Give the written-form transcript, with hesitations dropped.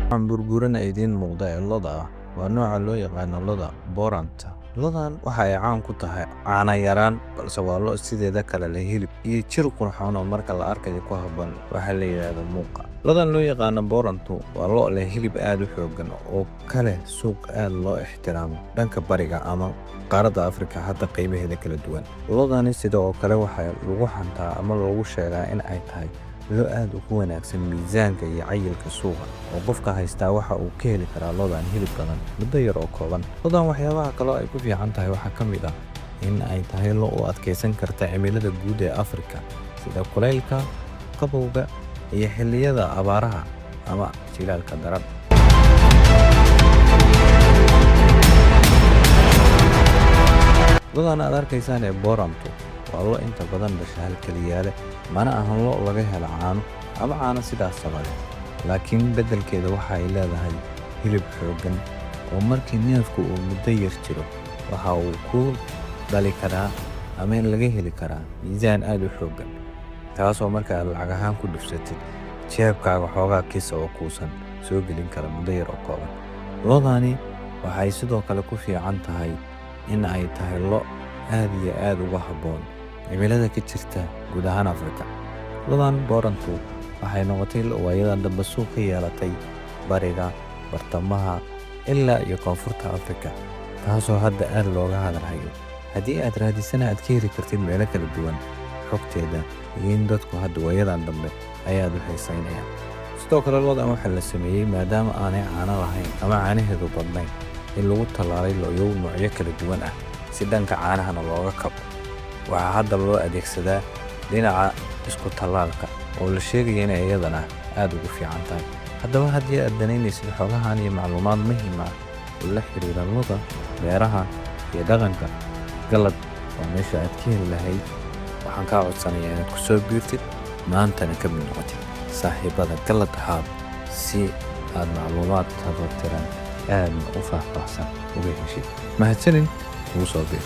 Waxaan burburana idiin muuqda ee lo'da ah waa nooca loo yaqaano lo'da Booranta. Lo'dan waxa ay caan ku tahay caano yaraan, balse waa lo' sideeda kale leh hilib iyo jir qurxoon oo marka la arkayo ku habboon waxa la yidhaahdo muuqa. Lo'dan loo yaqaano Boorantu waa lo' leh hilib aad u xooggan oo ka leh suuq aad loo ixtiraamo dhanka bariga ama qaaradda Afrika hadda qaybaheeda kala duwan. Lo'dani sidoo kale waxaa lagu xantaa ama loogu sheegaa in ay tahay lo' aad ugu wanaagsan miisaanka iyo cayilka suuqa, oo qofka haystaa waxa uu ka heli karaa lo'dan hilib badan muddo yar oo kooban. Lo'dan waxyaabaha kaloo ay ku fiican tahay waxaa ka mid ah in ay tahay lo' u adkeysan karta cimilada guud ee Afrika sida kulaylka, qabowga iyo xilliyada abaaraha ama jiilaalka daran. Lo'dan aad arkaysaan ee Boorantu waa lo' inta badan dhasha hal keliyaale, mana ahan lo' laga helo caano ama caano sidaasaba leh, laakiin beddelkeeda waxa ay leedahay hilib xooggan oo markii neefku uu muddo yar jiro waxa uu ku dhali karaa ama laga heli karaa miisaan aad u xooggan, taasoo marka aad lacag ahaan ku dhufsatid jeebkaaga xoogaa kisa oo kuusan soo gelin kara muddo yar oo kooban. Lo'dani waxay sidoo kale ku fiican tahay in ay tahay lo' aad iyo aad uga habboon cimilada ka jirta guud ahaan Afrika. Lo'dan Boorantu waxay noqotay lo' waayadan dambe suuq ka yeelatay bariga, bartamaha ilaa iyo koonfurta Afrika, taasoo hadda aad looga hadalhayo. Haddii aad raadisana aad ka heli kartid meelo kala duwan xogteeda iyo in dadku hadda waayadan dambe ay aad u xiiseynayaan. Sidoo kale lo'dan waxaa la sameeyey maadaama aanay caano lahayn ama caanaheedu badnayn in lagu tallaalay lo'yow noocyo kala duwan ah si dhanka caanahana looga kabo. Waxaa hadda loo adeegsadaa dhinaca isku tallaalka oo la sheegaya inay iyadana aad ugu fiican tahay. Haddaba haddii aad danaynaysid xogahan iyo macluumaad muhiim ah oo la xiriira lo'da, beeraha iyo dhaqanka, Galad waa meesha aad ka heli lahayd. Waxaan kaa codsanayaa inaad ku soo biirtid maantana ka mid noqotid saaxiibada Galad Hub si aad macluumaad tafatiran aadna u faahfaahsan uga heshid. Mahadsanid, kugu soo biir.